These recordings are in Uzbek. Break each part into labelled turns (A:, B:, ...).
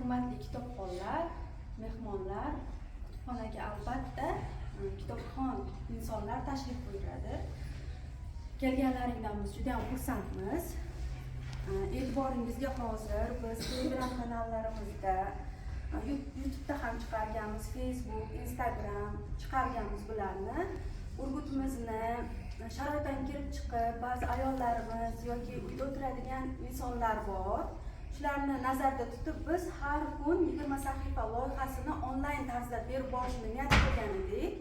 A: Hurmatli kitobxonlar, mehmonlar, kutubxonaga albatta kitobxon insonlar tashrif buyuradi. Kelganlaringdan biz juda ham xursandmiz. E'tiboringizga hozir biz Telegram kanallarimizda, YouTube'da ham chiqarganmiz, Facebook, Instagram chiqarganmiz bularni. Urgutimizni sharoitdan kelib chiqib, ba'zi ayollarimiz yoki uyda o'tiradigan insonlar bor. Shularni nazarda tutib biz har kun 20 sahifa loyihasini onlayn tarzda berib borishni niyat qilgan edik.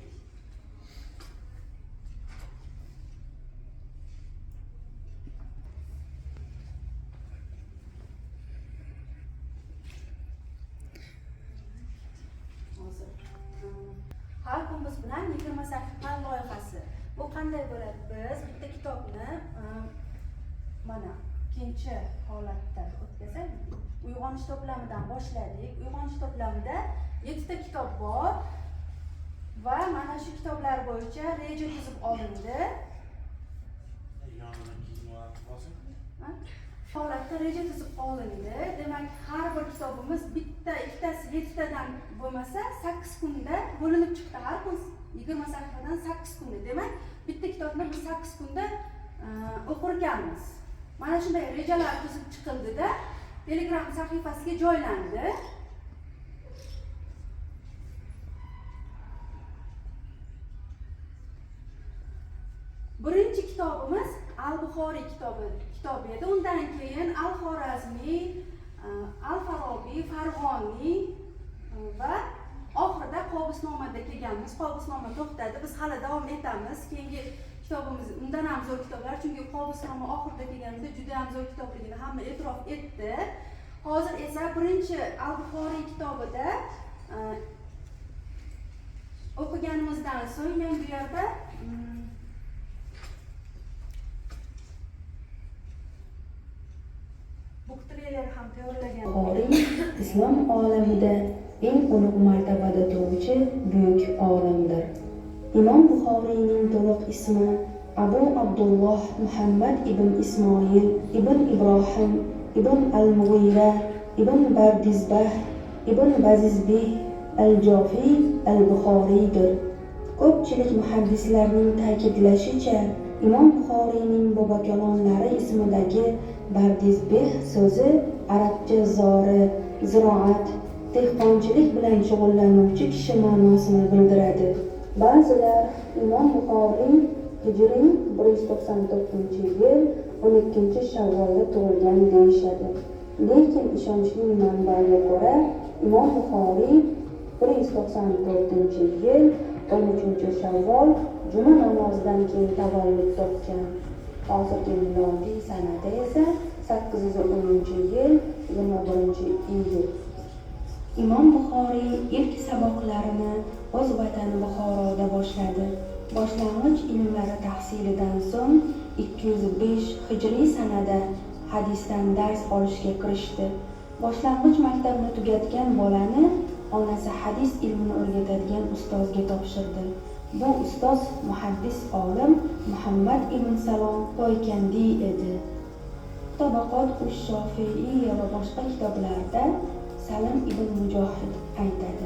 A: Hozir har kun biz bilan 20 sahifa loyihasi. Bu qanday bo'ladi? Biz bitta kitobni mana ikkinchi holatda o'tkazsak, Uyg'onish to'plamidan boshladik. Uyg'onish to'plamida 7 ta kitob bor va mana shu kitoblar bo'yicha reja tuzib olindi. Holatda reja tuzib olindi. Demak, har bir kitobimiz bitta, ikkitasi 7 tadan bo'lmasa 8 kunda bo'linib chiqdi. Har kun 20 sahifadan 8 kunda. Demak, bitta kitobni biz 8 kunda o'qir ekanmiz. Mana shunday rejalar tuzib chiqildi-da, Telegram sahifasiga joylandi. Birinchi kitobimiz Al-Buxoriy kitobi edi. Undan keyin Al-Xorazmiy, Al-Farobiy, Farg'oniy va oxirida Qobusnomada kelganmiz. Qobusnoma to'xtadi. Biz hali davom etamiz. Keyingi kitobimiz undan ham zo'r kitoblar, chunki Qobusnoma oxirida kelganida juda ham zo'r kitobligini hamma e'tirof etdi. Hozir esa birinchi Al-Buxoriy kitobida o'qiganimizdan so'ng men bu yerda buktreyler ham tayyorlagan.
B: Buxoriy islom olamida eng ulug' martabada turuvchi buyuk olimdir. Imom Buxoriyning to'liq ismi Abu Abdulloh Muhammad ibn Ismoil ibn Ibrohim ibn Al-Mughira ibn Bardizbah ibn Bazizbih Al-Jofiy Al-Buxoriydir. Ko'pchilik muhaddislarning ta'kidlashicha, Imom Buxoriyning bobokalonlari ismidagi Bardizbeh so'zi arabcha zori, ziroat, dehqonchilik bilan shug'ullanuvchi kishi ma'nosini bildiradi. Ba'zilar Imom Buxoriy hijriy 194-yil 12-Shavvolda tug'ilgan deyishadi. Lekin ishonchli manbaga ko'ra, Imom Buxoriy 194-yil 13-Shavvol juma namozidan keyin tavallud topgan. Hozirgi milodiy sanada esa 810-yil 21-iyul. Imom Buxoriy ilk saboqlarini o'z vatani Buxoroda boshladi. Boshlang'ich ilmlari tahsilidan so'ng 205 hijriy sanada hadisdan dars olishga kirishdi. Boshlang'ich maktabni tugatgan bolani onasi hadis ilmini o'rgatadigan ustozga topshirdi. Bu ustoz muhaddis olim Muhammad ibn Salom Poykandiy edi. Tabaqot ush-Shofiiy va boshqa kitoblarda Salim ibn Mujohid aytadi: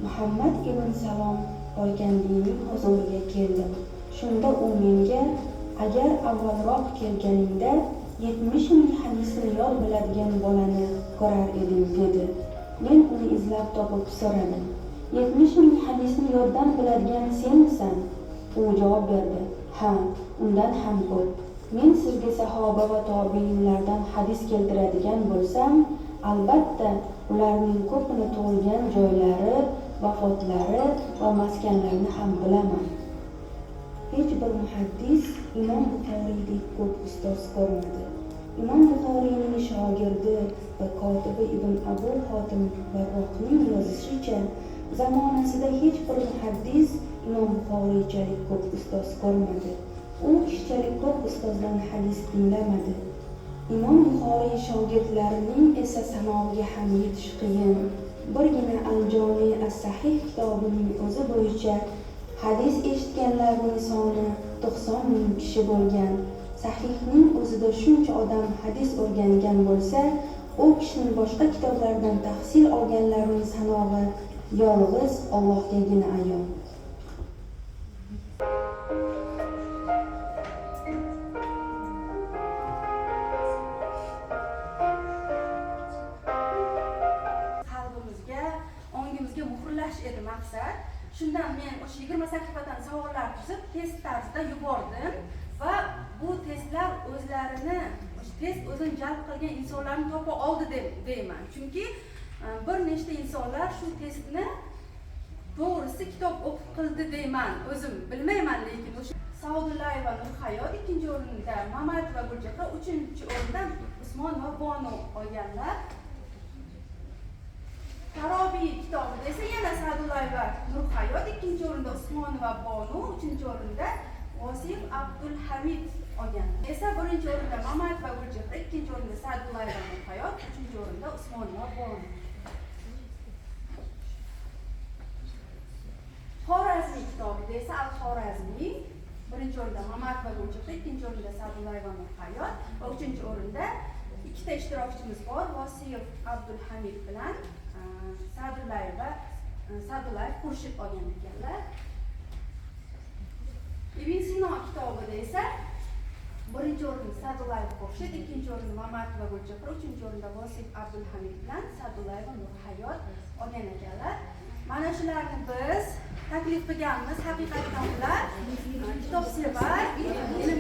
B: Muhammad ibn Salom Poykandiyning huzuriga keldim. Shunda u menga: agar avvalroq kelganingda 70 ming hadisni yod biladigan bolani ko'rar eding, dedi. Men uni izlab topib so'radim: 70 ming hadisni yoddan biladigan senmisan? U javob berdi: ha, undan ham ko'p. Men sizga sahoba va tobiinlardan hadis keltiradigan bo'lsam, albatta ularning ko'pini tug'ilgan joylari, vafotlari va maskanlarini ham bilaman. Hech bir muhaddis Imom Buxoriydek ko'p ustoz ko'rmadi. Imom Buxoriyning shogirdi va kotibi Ibn Abu Hotim Varroqning yozishicha, zamonasida hech bir muhaddis Imom Buxoriychalik ko'p ustoz ko'rmadi. U kishichalik ko'p ustozdan hadis tinglamadi. Imom Buxoriy shogirdlarining esa sanog'iga ham yetish qiyin. Birgina Al-Jami as-Sahih kitobining o'zi bo'yicha hadis eshitganlarning soni 90 ming kishi bo'lgan. Sahihning o'zida shuncha odam hadis o'rgangan bo'lsa, U kishining boshqa kitoblardan tahsil olganlarining sanog'i yolg'iz Allohgagina ayon.
A: Qalbimizga, ongimizga muhrlash edi maqsad. Shundan men o'sha 20 sahifadan savollar tuzib, test tarzida yubordim va bu testlar o'zlarini, o'sha test o'zini jalb qilgan insonlarni topa oldi deb deyman. Chunki bir nechta insonlar shu testni to'g'risi kitob o'qib qildi deyman, o'zim bilmayman, lekin o'sha Saudullayeva Nurhayot ikkinchi o'rinda, Mamatova Gulchehra uchinchi o'rinda, Usmonova Bonu olganlar. Farobiy kitobida esa yana Sa'dullayeva Nurhayot ikkinchi o'rinda, Usmonova Bonu uchinchi o'rinda, Vosif Abdulhamid olgan. Esa birinchi o'rinda Mamatova Gulchehra, ikkinchi o'rinda Sa'dullayeva Nurhayot, uchinchi o'rinda Usmonova Bonu. Xorazmiy kitobida esa Al-Xorazmiy birinchi o'rinda Mamatova Gulchehra, ikkinchi o'rinda Sa'dullayeva Nurhayot va uchinchi o'rinda ikkita ishtirokchimiz bor, Vosif Abdulhamid bilan Sa'dullayev Xurshid olgan ekanlar. Ibn Sino kitobida esa birinchi o'rinda Sa'dullayev Xurshid, ikkinchi o'rinda Mamatova Gulchehra, uchinchi o'rinda Vosif Abdulhamid bilan Sa'dullayeva Nurhayot olgan ekanlar. Mana shularni biz taklif qilganmiz. Haqiqatan ular kitobsevar, ilm